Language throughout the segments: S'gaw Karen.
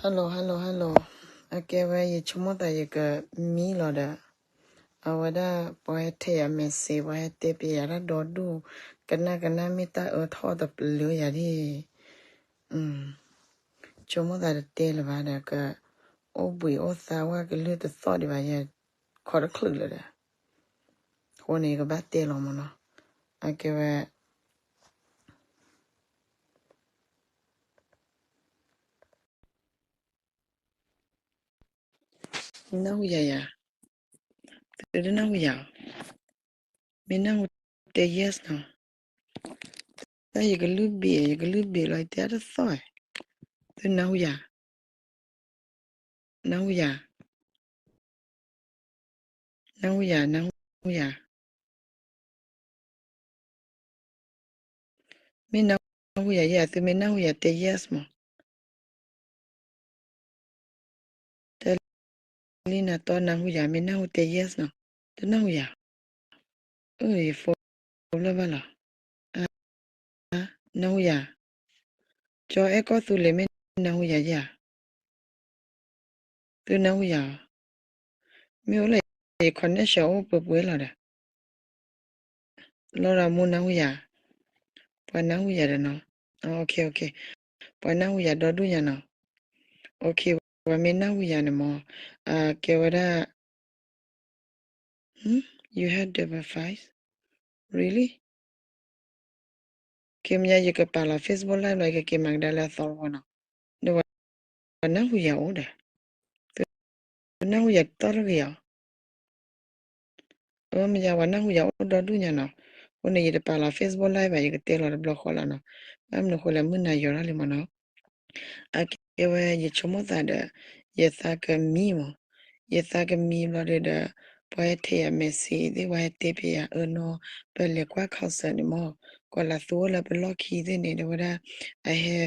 Hello hello hello, အကဲဝဲယဆိကမိၣ်သးယကမံလီၤဒီး အဝဲဒၣ်ပှၤဟဲထဲယၤ message ပှၤဟဲတဲပယၤတၢ်ဒီဒူၣ် ကနၣ်ကနၣ်မ့ၢ်တၢ်အၢထီၣ်တပျုၤယၤဒၣ် ဆိကမိၣ်သးတတဲလၢၤဘၣ်ဒီး ကအိၣ်ဘှံးအိၣ်သါဝဲကလုၢ်တသီၣ်ဒံးဘၣ် ယခီတချုးလၢၤဒီး အဃိန့ၣ် ယကဘၣ်တဲလီၤမ့ၢ်နီၤ အကဲဝဲ နၢ်ဟူယၤယၤ, သုတနၢ်ဟူယၤ, မ့ၢ်နၢ်ဟူတဲ yes နီၤ, တၢ်ယကလုၢ်ဘ့ၣ် ယကလုၢ်ဘ့ၣ်လီၤ ယတဲအါတသီၣ်, သုနၢ်ဟူယၤ, နၢ်ဟူယၤ, နၢ်ဟူယၤ နၢ်ဟူယၤ မ့ၢ်နၢ်ဟူယၤယဲ သုမ့ၢ်နၢ်ဟူယၤတဲ yes မး, တၢ်လံနၤတီနၢ်ဟူယၤ မ့ၢ်နၢ်ဟူတဲ yes နီၤ, တနၢ်ဟူယၤ, အၢ ယ phone လၢဘၣ်လီၤ, နၢ်ဟူယၤ, ကၠီအဲၣ်ကီၢ်သူလ့ၤ မ့ၢ်နၢ်ဟူယၤယဲဧါ သုနၢ်ဟူယၤ, မ့ၢ်အိၣ်လၢယ connection အိၣ်ပှဲၤပှဲၤလီၤဒီး, လီၤဒီးမိၢ်နၢ်ဟူယၤ, ပှၤနၢ်ဟူယၤဒီးနီၤ, ပှၤနၢ်ဟူယၤဒီဒူၣ်ညါနီၤ, ပှၤမ့ၢ်နၢ်ဟူယၤန့ၣ်မး, ကဲဝဲဒၣ် you have double five, really? ကဲမ့ၢ်ယကပာ်လီၤ Facebook Live လီၤ ယကက့ၤမၤကဒါလၢအသီတဝီနီၤ, ဒီးပှၤနၢ်ဟူယၤအိၣ်ဒီး, သုနၢ်ဟူယၤတီတဂ့ၤဧါ, အမ့ၢ်ယၤပှၤနၢ်ဟူယၤအိၣ်ဒီဒူၣ်ညါနီၤ, အဃိန့ၣ် ယတပာ်လီၤ Facebook Live ဘၣ် ယကတဲလီၤတဘျီဃီလီၤနီၤ, ဘၣ်မနုၤဃိလဲၣ် မုၢ်နၤယီၤထီၣ်လံမးနီၤ အကဲဝဲ ယဆိကမိၣ်သးဒီး ယသးကမံမး, ယသးကမံဘျီဒီး ပှၤဟဲထဲယၤ message သ့ၣ် ပှၤဟဲတဲပယၤအၢနီၤ, ပလဲၤကွၢ် concert န့ၣ်မး, ကီၤလၤသူအိၣ်လၢပလီၢ်ခံသ့ၣ်န့ၣ် တဲဝဲဒၣ် အဟဲ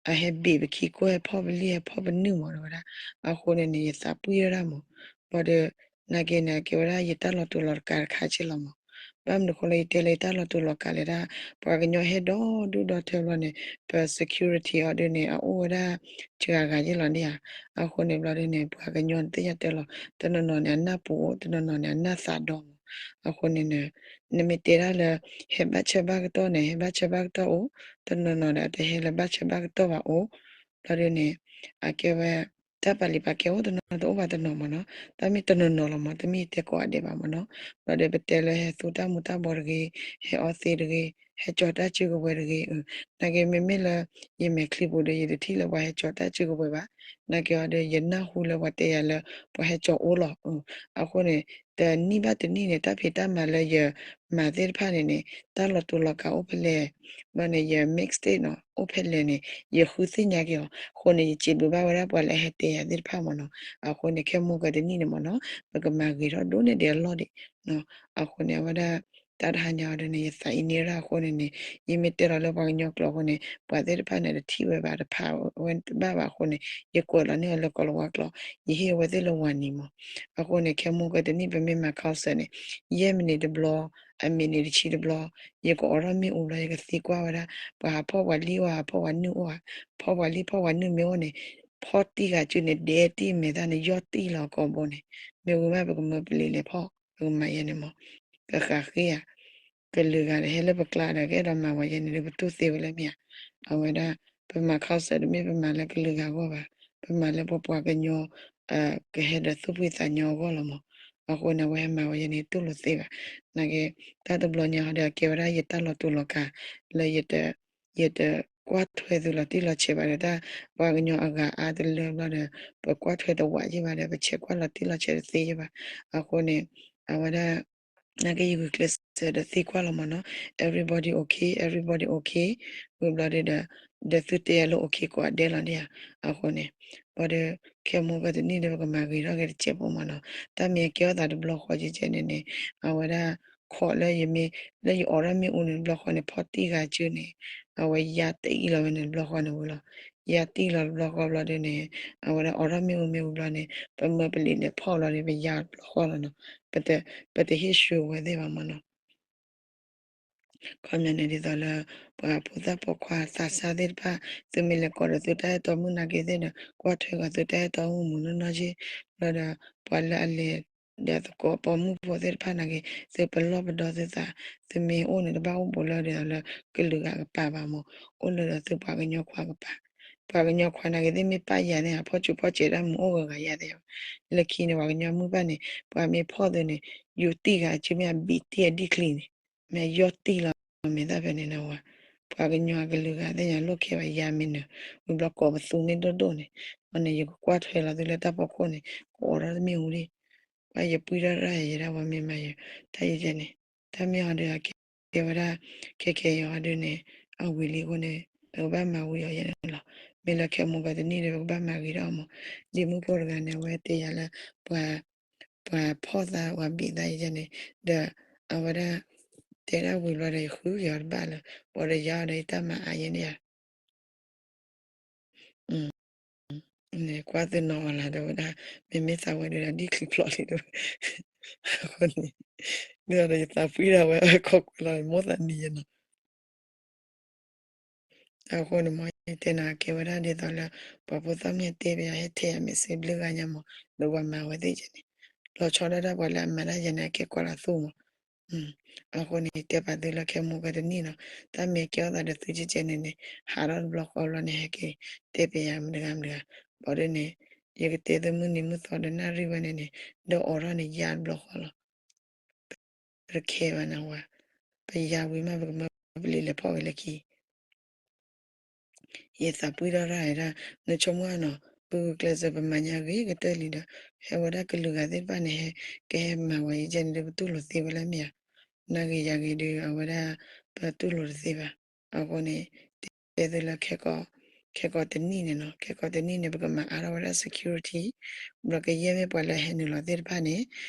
အဟဲဘ့ၣ်ပခံကိၢ် ဟဲဖီၣ်ပလံၢ် ဟဲဖီၣ်ပနုာ်မး တဲဝဲဒၣ်, အဃိန့ၣ်န့ၣ် ယသးပှံၢ်ဝဲဒၣ်မး, ဘျီဒီး နာ်က့န့ၣ် အကဲဝဲဒၣ်ယတၢ်လီၤတူာ်လီၤကာ်တခါက့လီၤမး, ဘၣ်မနုၤဃိလၢယတဲလၢယတၢ်လီၤတူာ်လီၤကာ်လဲၣ်ဒၣ်, ပှၤကညီဟဲဒီဒူၣ်ဒီထၢဘျီန့ၣ် ပ security အီၤဒ်န့ၣ် အအိၣ်ဝဲဒၣ်စှၤဂၤယ့ၣ်လီၤန့ၣ်ဧါ, အဃိန့ၣ်ဘျီဒ်န့ၣ် ပှၤကညီန့ၣ်သ့ၣ်ညါတဲလီၤ တနီၤနီၤန့ၣ် အနၢ်ပူၤအိၣ် တနီၤနီၤန့ၣ် အနၢ်သးဒီမး, အဃိန့ၣ်န့ၣ် နမ့ၢ်တဲဒၣ်လၢ ဟဲဘၣ်ဆၢဘၣ်ကတီၢ်န့ၣ် ဟဲဘၣ်ဆၢဘၣ်ကတီၢ်အိၣ်, တနီၤနီၤဒီး တဟဲလၢဘၣ်ဆၢဘၣ်ကတီၢ်ဘၣ်အိၣ်, ဘျီဒ်န့ၣ် အကဲဝဲ တၢ်ပာ်လံာ်ပာ်ကဲအိၣ်တနီၤတအိၣ်ဘၣ်တနီၤမးနီၤ, တၢ်မ့ၢ်တနီၤနီၤလီၤမး တမ့ၢ်တဲကိးဂၤဒဲးဘၣ်မးနီၤ, ဘျီဒီးပတဲလၢဟဲသူတၢ်မူၤတၢ်ဘှီးတဂ့ၤ, ဟဲအီသံးတဂ့ၤ, ဟဲကၠီၤတၢ်စုကဝဲၤတဂ့ၤ, နာ်က့မ့မ့ၢ်လၢ ယမဲာ်ချံပူၤဒီး ယတထံၣ်လၢပှၤဟဲကၠီၤတၢ်စုကဝဲၤဘၣ်, နာ်က့အီၤဒီး ယနၢ်ဟူလၢပှၤတဲယၤလၢ ပှၤဟဲကၠီၤအိၣ်လီၤ, အဃိန့ၣ် တနံၣ်ဘၣ်တနံၣ်န့ၣ် တၢ်ဖံးတၢ်မၤလၢယမၤသ့ၣ်တဖၣ်န့ၣ်န့ၣ် တၢ်လီၤတူာ်လီၤကာ်အိၣ်ဖဲလဲၣ်, ဘျီန့ၣ် ယ mixtape နီၤ အိၣ်ဖဲလဲၣ်န့ၣ် ယဃုသ့ၣ်ညါက့ၤအီၤ, အဃိန့ၣ် ယစံးဘျုးဘၣ်ဝဲဒၣ်ပှၤလၢအဟဲတဲယၤသ့ၣ်တဖၣ်မးနီၤ, အဃိန့ၣ် ခဲမုၢ်ကတနံၣ်န့ၣ်မးနီၤ ပကမၤဂ့ၤထီၣ်ဒိၣ်န့ၢ်ဒံးအလီၢ်ဒံး, အဃိန့ၣ် အဝဲဒၣ် တၢ်တဟါညါအီၤဒ်န့ၣ် ယသးအံၤန့ၢ်ဒၣ်အဃိန့ၣ်န့ၣ် ယမ့ၢ်တဲလီၤလၢပှၤကညီကျိာ်အဃိန့ၣ် ပှၤသ့ၣ်တဖၣ်န့ၣ် တထံၣ်ဝဲဘၣ် တဖးဝဲတဘၣ်ဘၣ်အဃိန့ၣ် ယကွဲးလီၤန့ၢ်အီၤလၢကီၢ်လၤဝါကျိာ်, ယဟ့ၣ်အဝဲသ့ၣ်လၢဝၤနံၤမး, အဃိန့ၣ် ခဲမုၢ်ကတနံၣ် ပမ့ၢ်မၤ concert န့ၣ် ယဲၢ်မံးနံးတဘျီ, အမံးနံးတဆံတဘျီ, ယကအိးထီၣ်မ့ၣ်အူဘျီ ယကသံကွၢ်ဝဲဒၣ် ပှၤဟးဖီၣ်ပှၤလံၣ်အိၣ်ဧါ ဖီၣ်ပှၤနုာ်အိၣ်ဧါ, ဖီၣ်ပှၤလံၣ်ဖီၣ်ပှၤနုာ်မ့ၢ်အိၣ်န့ၣ် ဖီၣ်တံၢ်ဂၤစုန့ၣ် ဒဲတံၢ်မဲာ်သၣ်န့ၣ် ယီၢ်တံၢ်လီၤကိာ်ဘိန့ၣ်, မ့ၢ်ဝံၤမး ပကမၢပလံးလဲၤဖီၣ် ပကမၤယဲန့ၣ်မး, ကဃးဃ့ဧါ ကလုာ်ဂၤဒီး ဟဲလၢပကျါဒီး ကအဲၣ်ဒိးမၤဝဲယဲန့ၣ်ဒီး ပတူၢ်သ့ဝဲလၢမ့ၢ်ဧါ, အဝဲဒၣ် ပမၤ concert တမ့ၢ်ပမၤလၢကလုာ်ဂၤအဂီၢ်ဘၣ်, ပမၤလၢပပှၤကညီ ကဟဲဒီးသူၣ်ဖှံသးညီအဂီၢ်လီၤမး, အဃိန့ၣ် အဝဲဟဲမၤဝဲယဲန့ၣ် တူၢ်လိာ်သ့ဘၣ်, နာ်က့ တၢ်တဘျီညါဟီဒီး အကဲဝဲဒၣ်ယတၢ်လီၤတူာ်လီၤကာ် လၢယတ ယတကွၢ်ထွဲသုလီၤတံၢ်လီၤဆဲးဘၣ်ဒီး တၢ်ပှၤကညီအဂၤအါတလၢဘျီဒီး ပကွၢ်ထွဲတဝးယ့ၢ်ဘၣ်ဒီး ပဆဲးကွၢ်လီၤတံၢ်လီၤဆဲးတသ့ယ့ၢ်ဘၣ်, အဃိန့ၣ် အဝဲဒၣ် နာ်က့ယဂုာ်ကျဲးစၢးဒီးသံကွၢ်လီၤမးနီၤ, everybody okay, everybody okay, ဝံၤဘျီဒီး ဒီးသုတဲယၤလၢ okay ကိးဂၤဒဲးလီၤန့ၣ်ဧါ, အဃိန့ၣ် ဘၣ်ဒီး ခဲမုၢ်ကတနံၣ်ဒီး ပကမၤဂ့ၤထီၣ်က့ၤတစဲးဖိမးနီၤ, တၢ်မ့ၢ်အကဲထီၣ်သးတဘျီဃီကဲကဲန့ၣ်န့ၣ် အဝဲဒၣ် ခိးလၢယမ့ၢ် လၢယအိးထီၣ်မ့ၣ်အူန့ၣ်တဘျီဃီန့ၣ် ဖီၣ်တံၢ်ဂၤစုန့ၣ် အဝဲယါတံၢ်လီၤဝဲန့ၣ်တဘျီဃီန့ၣ်ဝံၤလီၤ, ယါတံၢ်လီၤတဘျီဃီဘျီဒီးန့ၣ် အဝဲဒၣ်အိးထီၣ်မ့ၣ်အူမ့ၣ်အူဘျီန့ၣ် ပမၢပလံးလဲၤဖီၣ်ဘျီန့ၣ် ပယါတဘျီဃီလီၤနီၤ, ပတဟ့ၣ်ဆူၣ်ဝဲသ့ၣ်ဘၣ်မးနီၤ. ခီပညီန့ၣ်ဒ်သိးလၢ ပှၤဖိသၣ်ပိာ်ခွါသးစၢ်သ့ၣ်တဖၣ် သုမ့ၢ်လဲၤကိးဒီးသုတၢ်အဲၣ်တီမုၣ်နာ်က့သ့ၣ်ဒီး ကွၢ်ထွဲက့ၤသုတၢ်အဲၣ်တီမုၣ်မုၢ်နီၢ်နီၢ်က့ ဘျီဒီး ပှၤလၢအလဲၤ ဒီးသကိးပိာ်မုၣ်ဖိသ့ၣ်တဖၣ်နာ်က့ သုပလီၢ်ပဒီသုသး သုမ့ၢ်အိၣ်န့ၣ် တဘၣ်အိၣ်ဘူးလၢဒ်သိးလၢကလုာ်ဂၤအကပၤဘၣ်မး အိၣ်လၢဒီးသုပှၤကညီခွါကပၤ ပှၤကညီခွါနာ်က့သ့ၣ်မ့ၢ်ပာ်ယၤန့ၣ် အဖီၣ်စုဖီၣ်စဲးတၢ်မုာ်အိၣ်ဂၤဂၤယၤသ့ၣ် လၢခံန့ၣ် ပှၤကညီမုၣ်ဘၣ်န့ၣ် ပှၤမ့ၢ်ဖီၣ်သုန့ၣ် ယူၤတံၢ်ဂၤအစုမ့ၢ်အဘံးတံၢ်အဒံၣ်ချံန့ၣ် မ့ၢ်ယီၢ်တံၢ်လီၤ မ့ၢ်သးဖဲန့ၣ်နဝဲ ပှၤကညီအကလုာ်ဂၤသ့ၣ်ညါလိၣ်ခဲဘၣ်ယၤမ့ၢ်နုာ် ဝံၤဘျီကိးပသူန့ၣ်ဒိၣ်ဒိၣ်န့ၣ် အန့ၣ် ယကကွၢ်ထွဲလီၤသုလၢတၢ်ဖီခိၣ်န့ၣ် ကအိးထီၣ်တမ့ၢ်ဝံၤလံ ပှၤယပှံထီၣ်ရၣ်ယဲဒၣ်ပှၤမ့ၢ်မၤယၤ တၢ်ယဲကဲန့ၣ် တၢ်မ့ၢ်အီၤဒီးအကဲဝဲဒၣ် ခဲခဲအံၤအီၤဒုးန့ၣ် အဝံၤလံအဃိန့ၣ် ပကဘၣ်မၤဝံၤအီၤယဲန့ၣ်လီၤ. မ့ၢ်လၢခဲမိၢ်ကတနံၣ်ဒီး ပကဘၣ်မၤဂ့ၤထီၣ်အီၤမး. ဒ်မုၣ်ဖိတဂၤန့ၣ် အဝဲတဲယၤလၢ ပှၤ ပှၤဖီၣ်သး ပှၤဘံးသးယဲန့ၣ် ဒီးအဝဲဒၣ် တဲဒၣ်ဝံၤဘျီဒီး ယဃုက့ၤအီၤတဘၣ်လၢ ပှၤဒီးယၤအီၤဒီး ယတၢ်မၤအါယဲန့ၣ်ယါ န့ၣ် ကွၢ်သုနီၤအီၤလၢ်ဒီးဝဲဒၣ် မ့မ့ၢ်သးဝဲဒၣ်ဒ်ချံဖျိးလံဒီး အဃိန့ၣ် ဒီးယသးပှံၢ်ဒၣ်ဝဲ ခိးကွဲးလီၤ မိၣ်သးနံၤယဲနီၤ အဃိန့ၣ် မ်ယတဲနၤကဲဝဲဒၣ်ဒ်သိးလၢ ပှၤဖိသၣ်မ့ၢ်တဲပယၤ ဟဲထဲယၤ message ဘျုးဂၤညါမး ဒီးပှၤမၤဝဲသ့ၣ်ယဲန့ၣ် လီၤဆီဒၣ်တၢ်ပှၤလၢအမၤတၢ်ယဲန့ၣ် အကဲကွၢ်လီၤသူမး အဃိန့ၣ် တဲပာ်သုလၢခဲမိၢ်ကတနံၣ်နီၤ တၢ်မ့ၢ်ကဲထီၣ်သးဒီးသုကကဲန့ၣ်န့ၣ် ဟးထီၣ်တဘျီဃီဘျီန့ၣ် ဟဲက့ၤတဲပယၤမတၤတဂၤမတၤတဂၤ ဘၣ်ဒီးန့ၣ် ယကတဲသုမုၢ်နံၤမုၢ်သီဒီးနၣ်ရံၣ်ဝဲန့ၣ်န့ၣ် ဒီးအိးထီၣ်န့ၣ်ယါတဘျီဃီလီၤ ပတခဲဘၣ်နဝဲ ပယါဝံၤမး ပကမၢပလံၤလဲၤဖီၣ်ဝဲလၢခံ ယသးပှံၢ်ထီၣ်ရၣ်ဝဲဒၣ် နဆိကမိၣ်နီၤ ပဂုာ်ကျဲးစၢးပမၤညါဂ့ၤကတၢၢ်လံဒီး ဟဲဝဲဒၣ်ကလုာ်ဂၤသ့ၣ်တဖၣ်န့ၣ် ဟဲကဟဲမၤဝဲယဲန့ၣ်ဒီး ပတူၢ်လိာ်သ့ဝဲလၢမ့ၢ်ဧါ နဂ့ၤယၤဂ့ၤဒီး အဝဲဒၣ် ပတူၢ်လိာ်တသ့ဘၣ်. အဃိန့ၣ် တဲသုလၢ ခဲကိာ်တနံၣ်န့ၣ်နီၤ ခဲကိာ်တနံၣ်န့ၣ် ပကမၤအါထီၣ်ဝဲဒၣ် security ဘျီကယဲၢ်မ့ၢ်ပှၤလၢဟဲနုာ်လီၤသ့ၣ်တဖၣ်န့ၣ်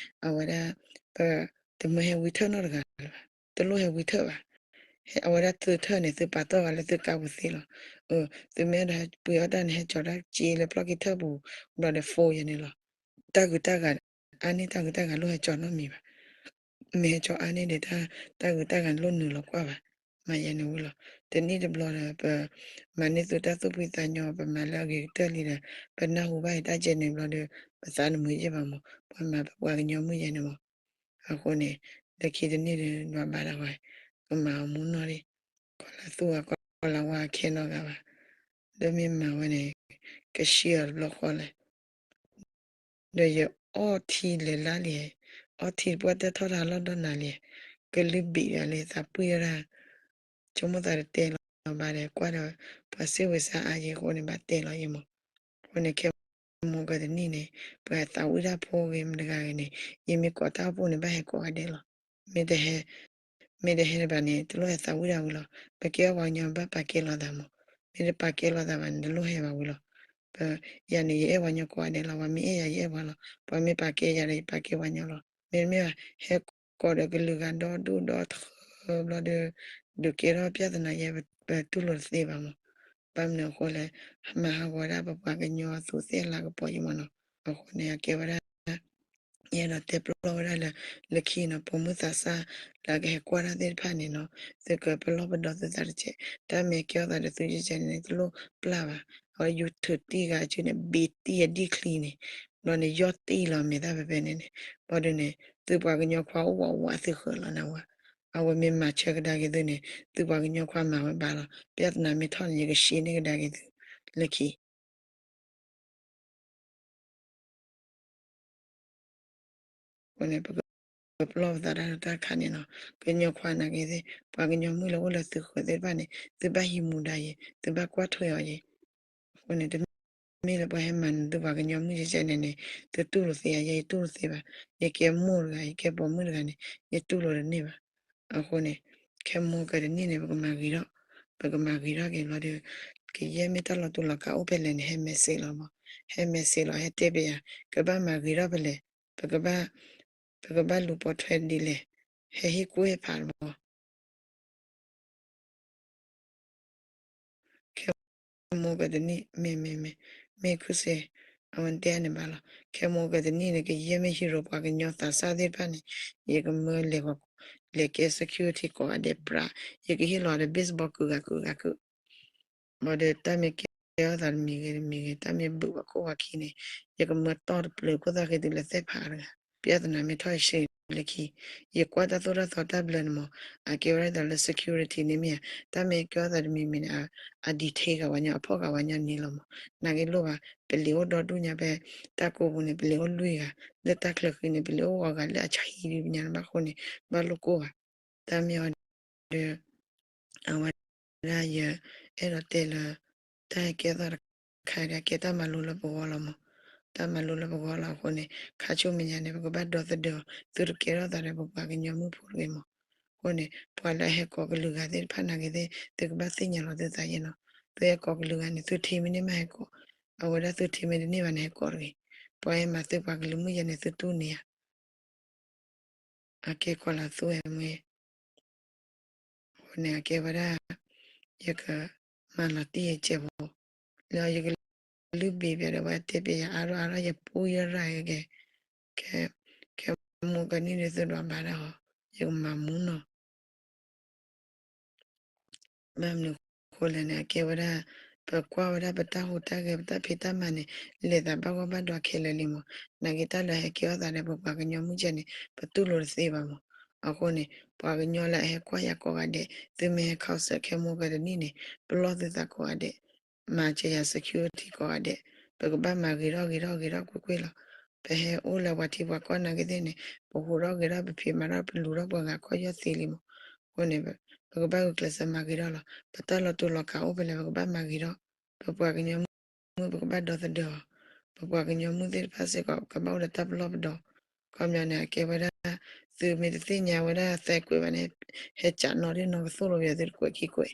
အဝဲဒၣ် ပ တမၢဟဲဝံထၢၣ်နီတဂၤလၢၤဘၣ် တလိၣ်ဟဲဝံထၢၣ်ဘၣ် အဝဲဒၣ်သုထၢၣ်န့ၣ် သုပာ်တီၢ်ဂၤလၢသုကါပူၤသ့လီၤ. သုမ့ၢ်အဲၣ်ဒိးပှ့ၤအီၣ်တၢ်န့ၣ် ဟဲကၠီၤတၢ်က့လၢပျီၢ်က့ၤထၢၣ်ပူၤ ဘျီဒီး phone ယဲန့ၣ်လီၤ. တၢ်ဂုၤတၢ်ဂၤ အါန့ၢ်တၢ်ဂုၤတၢ်ဂၤလိၣ်ဟဲကၠီၤနီတမံၤဘၣ်. မ့ၢ်ဟဲကၠီၤအါန့ၢ်ဒီး တၢ်ဂုၤတၢ်ဂၤလိၣ်နုာ်လီၤကွၢ်ဘၣ်. မၤယဲန့ၣ်ဝံၤလီၤ. တနံၣ်တဘျီဒီး ပ မၤန့ၢ်သုတၢ်သူၣ်ဖှံသးညီ ပမၤလၢအဂ့ၤကတၢၢ်လံဒီး ပနၢ်ဟူဘၣ်အံၤတၢ်ကဲန့ၣ်ဘျီဒီး ပသးတမုာ်ယဲၢ်ဘၣ်မး ပှၤမၤပပှၤကညီမုၣ်ယဲန့ၣ်မး အဃိန့ၣ် လၢခံတနံၣ်ဒီး နဘၣ်ဘၣ်ဒၣ်ဝဲ ကမၤအီၤမူနီၢ်လံ. ကီၢ်လၢသူဂၤ ကီၢ်လၢဝါခဲနီတဂၤဘၣ်. ဒီးမ့ၢ်မၤဝဲန့ၣ် ကဆှံအီၤတဘျီဃီလဲၣ်. ဒီးယအီထံလဲၤလၢလံ, အီထံတပှၢ်တၢၢ်ထီၣ်တၢ်လီၢ်ဒီးနၤလံ, ကလုၢ်ဘံးဒၣ်လံ သးပှံၢ်ဒၣ်, ဆိကမိၣ်သးတတဲလီၤဘၣ်ဒီး ကွၢ်ဒီး ပှၤစ့ၢ်ဝဲစၢ်အါယံၤအဃိန့ၣ် ဘၣ်တဲလီၤယံၤမး. အဃိန့ၣ် ခဲမိၢ်ကတနံၣ်န့ၣ် ပှၤသးဝံၣ်တၢ်ဖိဂ့ၤမတၤတဂၤဂ့ၤန့ၣ် ယမ့ၢ်ကိးတၢ်အိၣ်ဖှိၣ်န့ၣ် ဘၣ်ဟဲကိးဂၤဒဲးလီၤ. မ့ၢ်တဟဲ မ့ၢ်တဟဲတဘၣ်န့ၣ် တလိၣ်ဟဲသးဝံၣ်ဒၣ်ဝံၤလီၤ. ပကဲအီၣ်ပှၤကညီဘၣ်ပာ်ကဲလိာ်သးမး, မ့ၢ်တပာ်ကဲလိာ်သးဘၣ်န့ၣ် တလိၣ်ဟဲဘၣ်ဝံၤလီၤ. ပ ယၤန့ၣ် ယအဲၣ်ပှၤကညီကိးဂၤဒဲးလီၤ. ပှၤမ့ၢ်အဲၣ်ယၤ ယအဲၣ်ပှၤလီၤ. ပှၤမ့ၢ်ပာ်ကဲယၤဒီး ယပာ်ကဲပှၤကညီလီၤ. မ့တမ့ၢ်ဘၣ် ဟဲကိးဒီးကလုာ်ဂၤဒီဒူၣ်ဒီထၢဘျီဒီး ဒုးကဲထီၣ်ပြဿနာယဲ ပတူၢ်လိာ်တသ့ဘၣ်မး. ဘၣ်မနုၤအဃိလဲၣ်, မၤဟးဂီၤဝဲဒၣ်ပပှၤကညီအသူးသ့ၣ်အလၤကပီၤယံၤမးနီၤ. အဃိန့ၣ် အကဲဝဲဒၣ် ယအဲၣ်ဒိးတဲပလီၢ်ဝဲဒၣ်လၢ လၢခံနီၤ ပိာ်မုၣ်သးစၢ်လၢအကဟဲကွၢ်တၢ်သ့ၣ်တဖၣ်န့ၣ်နီၤ သုကပလီၢ်ပဒီသုသးတကဲး, တၢ်မ့ၢ်ကဲထီၣ်သးဒီးသုကကဲးန့ၣ် တလိၣ်ပျၢ်ဘၣ်. အဝဲယူၤထုးတံၢ်ဂၤအစုန့ၣ် ဘ့းတံၢ်အဒံၣ်ချံန့ၣ် ဘျီန့ၣ် ယီၢ်တံၢ်လီၤ မ့ၢ်သးဖဲဖဲန့ၣ်န့ၣ် ဘၣ်ဒီးန့ၣ် သုပှၤကညီခွါအိၣ်ဝးဝးသုဃၢၤလီၤနဝဲ. အဝဲမ့ၢ်မၤဆၢကဒါက့ၤသုန့ၣ် သုပှၤကညီခွါမၤဝဲဘၣ်လီၤ. ပြဿနာမ့ၢ်ထီၣ်န့ၣ် ယကရှဲန့ၢ်ကဒါက့ၤသု လၢခံ အဃိန့ၣ် ပကပလီၢ်ပသးတၢ်တခါန့ၣ်နီၤ, ကညီခွါနာ်က့သ့ၣ် ပှၤကညီမုၣ်လၢအိၣ်လၢသုဃၢၤသ့ၣ်တဖၣ်န့ၣ် သုဘၣ်ဟံးမူဒါယဲ, သုဘၣ်ကွၢ်ထွဲအီၤယဲ. အဃိန့ၣ် တမ့ၢ်လၢပှၤဟဲမၤနသုပှၤကညီမုၣ်ကဲကဲန့ၣ်န့ၣ် သုတူၢ်လိာ်သ့ဧါ, ယဲယတူၢ်လိာ်သ့ဘၣ်. ယကဲမိၢ်တဂၤ ယကဲပိာ်မုၣ်တဂၤန့ၣ် ယတူၢ်လိာ်တန့ၢ်ဘၣ်. အဃိန့ၣ် ခဲမိၢ်ကတနံၣ်န့ၣ် ပကမၤဂ့ၤထီၣ်, ပကမၤဂ့ၤထီၣ်က့ၤလီၤဒီး ကယဲၢ်မ့ၢ်တၢ်လီၤတူာ်လီၤကာ်အိၣ်ဖဲလဲၣ်န့ၣ် ဟဲ message လီၤမး, ဟဲ message လီၤ ဟဲတဲပယၤ, ကဘၣ်မၤဂ့ၤထီၣ်ဖဲလဲၣ်, ပကဘၣ် ပကဘၣ်လူၤပိာ်ထွဲဒ်လဲၣ်, ဟဲဟ့ၣ်ကူၣ်ဟ့ၣ်ဖးလီၤမး. ခဲမိၢ်ကတနံၣ် မ့ၢ် မ့ၢ် မ့ၢ် မ့ၢ်ခူစ့, အဝဲတဲန့ၣ်ဘၣ်လီၤ. ခဲမိၢ်ကတနံၣ်န့ၣ် ကယဲၢ်မ့ၢ်ဟံးရိၤပှၤကညီသးစၢ်သ့ၣ်တဖၣ်န့ၣ် ယကမၢလဲၤ လဲၤကဲ security ကိးဂၤဒဲးပြး, ယကဟ့ၣ်လီၤဒီး baseball ကုာ်ဂၤကုာ်ဂၤကုာ် ဘၣ်ဒီးတၢ်မ့ၢ်ကဲထီၣ်သးတမံၤဂ့ၤတမံၤဂ့ၤ တၢ်မ့ၢ်ဘုၣ်ပှၤခိၣ်ပှၤခံန့ၣ် ယကမၢတီၢ်တပျၢၤ ခိၣ်သၣ်ဃ့တုၤလၢသဲၣ်ဖးတဂၤ ပြဿနာမ့ၢ်ထီၣ်ဆံးလၢခံ, ယကွၢ်တၢ်သိၣ်တၢ်သီတၢ်ဘျၢန့ၣ်မး, အကဲဝဲဒၣ်ဒ်သိးလၢ security န့ၣ်မ့ၢ်ဧါ, တၢ်မ့ၢ်ကဲထီၣ်သးတမံၤမံၤန့ၣ် အ detail ဂၤဝဲညီ အဖီၣ်ဂၤဝဲညီန့ၣ်လီၤမး, နာ်က့လိၣ်ဘၣ်, ပလံာ်အိၣ်ဒီဒူၣ်ညါဖဲ တၢ်ကိးပူၤန့ၣ် ပလံာ်အိၣ်လွံၢ်ဂၤ, လၢတၢ်ချၢဃံန့ၣ် ပလံာ်အိၣ်ဂီၤဂၤ လၢအဆံးဒံးပညါန့ၣ်ဘၣ်အဃိန့ၣ် ဘၣ်လိၣ်ကိၢ်ဘၣ်, တၢ်မ့ၢ်အီၤဒီး အဝဲဒၣ်ယအဲၣ်ဒိးတဲလၢ တၢ်ဟဲကဲထီၣ်သးတခါဒီး အကဲတၢ်မၤလိလၢပဂီၢ်လီၤမး, တၢ်မၤလိလၢပဂီၢ်လီၤအဃိန့ၣ် ခါဆူမဲာ်ညါန့ၣ် ပကဘၣ်ဒီသဒၢအီၤ သုတကဲထီၣ်သးဒီးပပှၤကညီမုၣ်ဖိတဂ့ၤမး, အဃိန့ၣ် ပှၤလၢအဟဲကိးကလုာ်ဂၤသ့ၣ်တဖၣ်နာ်က့သ့ၣ် သုကဘၣ်သ့ၣ်ညါလီၤသုသးယဲၢ်နီၤ, သုဟဲကိးကလုာ်ဂၤန့ၣ် သုထံမ့ၢ်န့ၢ်မးဟဲကိး, အဝဲဒၣ်သုထံမ့ၢ်တန့ၢ်ဘၣ်န့ၣ် ဟဲကိးတဂ့ၤ, ပှၤဟဲမၤသုပှၤကလုာ်မုၣ်ယဲၢ်န့ၣ် သုတူၢ်န့ၢ်ဧါ အကဲကွၢ်လၢသူဝဲမ့ၢ်, အဃိန့ၣ် အကဲဝဲဒၣ် ယကမၤလီၤတံၢ်ယကဲးဖိ, လၢယကလုၢ်ဘ့ၣ်ဘၣ်ဒီး ဝဲတဲပယၤအါထီၣ်အါထီၣ် ယပူယရၢ်ဂ့ၤ, ခဲမူကနံၣ်ဒုးသုဒွးဘၣ်ဒၣ်ဟီ, ယကမၤမူနီၤ ဘၣ်မနုၤအဃိလဲၣ်န့ၣ် အကဲဝဲဒၣ် ပကွၢ်ဝဲဒၣ်ပတၢ်ဟူးတၢ်ဂဲၤ ပတၢ်ဖံးတၢ်မၤန့ၣ် လဲၤသးဘၣ်ဂီၢ်ဘၣ်ဒွးခဲလၢာ်လံမး, နာ်က့တၢ်လၢဟဲကဲထီၣ်သးဒီးပပှၤကညီမုၣ်ကဲန့ၣ် ပတူၢ်လိာ်တသ့ဘၣ်မး, အဃိန့ၣ် ပှၤကညီလၢအဟဲကွၢ်ယၤကိးဂၤဒဲး သုမ့ၢ်ဟဲခီဆၢခဲမူကတနံၣ်န့ၣ် ပလီၢ်သုသးကိးဂၤဒဲး မၤစၢၤယၤ security ကိးဂၤဒဲး, ပကဘၣ်မၤဂ့ၤထီၣ်ဂ့ၤထီၣ်ဂ့ၤထီၣ်ကွ့ၢ်ကွ့ၢ်လီၤ. ပဟဲအိၣ်လၢပှၤထံပှၤကီၢ်နာ်က့သ့ၣ်န့ၣ် ပဟူးထီၣ်ဂဲၤထီၣ် ပဖံးမၤထီၣ် ပလူၤထီၣ်ပှၤဂၤကီၢ်ယီၢ်သ့လံမး, အဃိန့ၣ် ပကဘၣ်ဂုာ်ကျဲးစၢးမၤဂ့ၤထီၣ်လီၤ. ပတၢ်လီၤတူာ်လီၤကာ်အိၣ်ဖဲလဲၣ် ပကဘၣ်မၤဂ့ၤထီၣ်, ပပှၤကညီမုၣ် ပကဘၣ်ဒီသဒၢအီၤ, ပပှၤကညီမုၣ်သ့ၣ်တဖၣ်စ့ၢ်ကီး ကဘၣ်အိၣ်ဒီးတၢ်ပလီၢ်ပဒီ, ခီပညီန့ၣ် အကဲဝဲဒၣ် သုမ့ၢ်တသ့ၣ်ညါဝဲဒၣ်သဲကွဲးဘၣ်န့ၣ် ဟဲကးနီၣ်ဒ်နီၣ် ကသိၣ်လိပယၤသုတကွဲးခံကွဲး,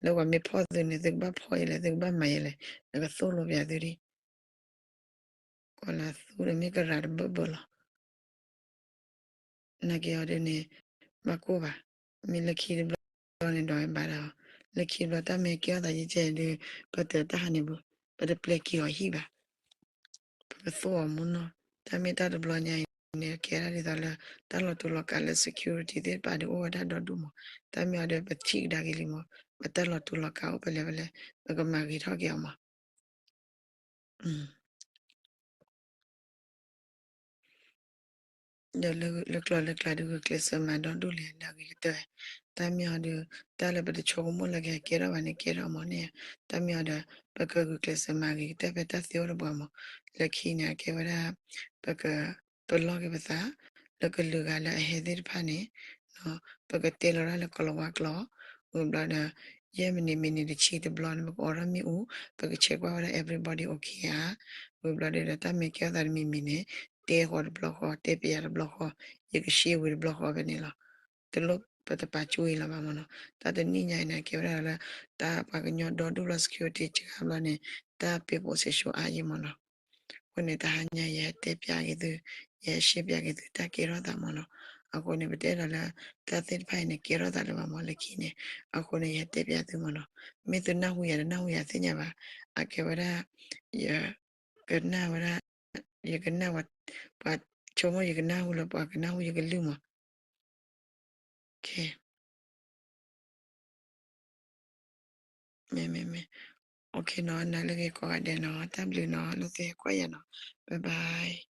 လၢပှၤမ့ၢ်ဖီၣ်သုန့ၣ် သုကဘၣ်ဖီၣ်ယလဲၣ် သုကဘၣ်မၤယလဲၣ် နကသိၣ်လိပယၤသုဒ် ကွၢ်လၢသူဒီးမ့ၢ်ကရၤတဘၢၣ်ဘၢၣ်လီၤ. နာ်က့အီၤဒ်န့ၣ် ဘၣ်ကိၢ်ဘၣ်, မ့ၢ်လၢခံတဘျီန့ၣ်ဒီးဘၣ်ဒၣ်အီၤ, လၢခံတဘျီတၢ်မ့ၢ်ကဲထီၣ်သးယဲၢ်ကဲဒုး ပတဲတၢ်ဟးန့ၣ်ဘၣ်, ပတပျဲက့ၤအီၤဟံၣ်ဘၣ်, ပကသိၣ်အီၤမူနီၢ်, တၢ်မ့ၢ်တၢ်တဘျီညါအံၤန့ၣ် ကဲဒၣ်ဒ်သိးလၢ တၢ်လီၤတူာ်လီၤကာ်လၢ security သ့ၣ်တဖၣ်ဒုးအိၣ်ဝဲဒၣ်ဒီဒူၣ်မး, တၢ်မ့ၢ်အီၤဒီးပထံၣ်ကဒါက့ၤလံမး, ပတၢ်လီၤတူာ်လီၤကာ်အိၣ်ဖဲလဲၣ်ဖဲလဲၣ် ပကမၤဂ့ၤထီၣ်က့ၤအီၤမး ဒီးလၢကျိာ်လၢကျါဒုးဂုာ်ကျဲးစၢးမၤဒီဒူၣ်လဲၣ်လၢအဂ့ၤကတၢၢ်, တၢ်မ့ၢ်အီၤဒုး တၢ်လၢပတဆိကမိၣ်လၢကဟဲကဲထီၣ်ဘၣ်န့ၣ် ကဲထီၣ်မးန့ၣ်, တၢ်မ့ၢ်အီၤဒီး ပကဂုာ်ကျဲးစၢးမၤဂ့ၤကတၢၢ်ဖဲတၢ်သ့အိၣ်တပှၤမး, လၢခံန့ၣ် အကဲဝဲဒၣ် ပက ပလီၢ်က့ၤပသး လၢကလုာ်ဂၤလၢအဟဲသ့ၣ်တဖၣ်န့ၣ် ပကတဲလီၤဒၣ်လၢကိၤလၤဝါကျိာ်, ဝံၤဘျီဒီး ယဲၢ်မံးနံး မံးနံးတဆံတဘျီန့ၣ် ပကအီၣ်ထီၣ်မ့ၣ်အူ, ပကဆဲးကွၢ်ဝဲဒၣ် everybody okay ဧါ, ဝံၤဘျီဒီး တၢ်မ့ၢ်ကဲထီၣ်သးတမံၤမံၤန့ၣ် တဲဃီတဘျီဃီ, တဲပယၤတဘျီဃီ, ယကရှဲဝံၤတဘျီဃီဖဲန့ၣ်လီၤ. တလိၣ်ပတပာ်ကၠူအံၤလီၤဘၣ်မးနီၤ, တၢ်တနံၣ်ညါအံၤန့ၣ် ကဲဝဲဒၣ်လၢ တၢ်ပှၤကညီဒီဒူၣ်ဘျီ security စှၤဘျီန့ၣ် တၢ်ပ့ၤပိာ်စ့ၢ်ဆှိအါယံာ်မးနီၤ. အဃိန့ၣ် တဟါညါယဟဲတဲပျးက့ၤသု, ယဟဲရှဲပျးက့ၤသုတၢ်ကဲထီၣ်သးမးနီၤ. အဃိန့ၣ် ပတဲဒီးလၢ တၢ်သ့ၣ်တဖၣ်အံၤန့ၣ် ကဲထီၣ်သးလၢၤဘၣ်မးလၢခံန့ၣ်, အဃိန့ၣ် ယဟဲတဲပျးသုမးနီၤ. မ့ၢ်သုနၢ်ဟူယၤတနၢ်ဟူယၤသ့ၣ်ညါဘၣ်, အကဲဝဲဒၣ် ယကနၣ်ဝဲဒၣ်, ယကနၣ်ဝဲ, ပှၤဆိကမိၣ်ယကနၢ်ဟူလၢပှၤကနၢ်ဟူယကလုၢ်မး မ့မ့မ့, okay နီၤ, နၤလၢဂ့ၤကိးဂၤဒဲးနီၤ, တၢ်ဘျုးနီၤ လၢသုဟဲကွၢ်ယၤနီၤ, bye bye.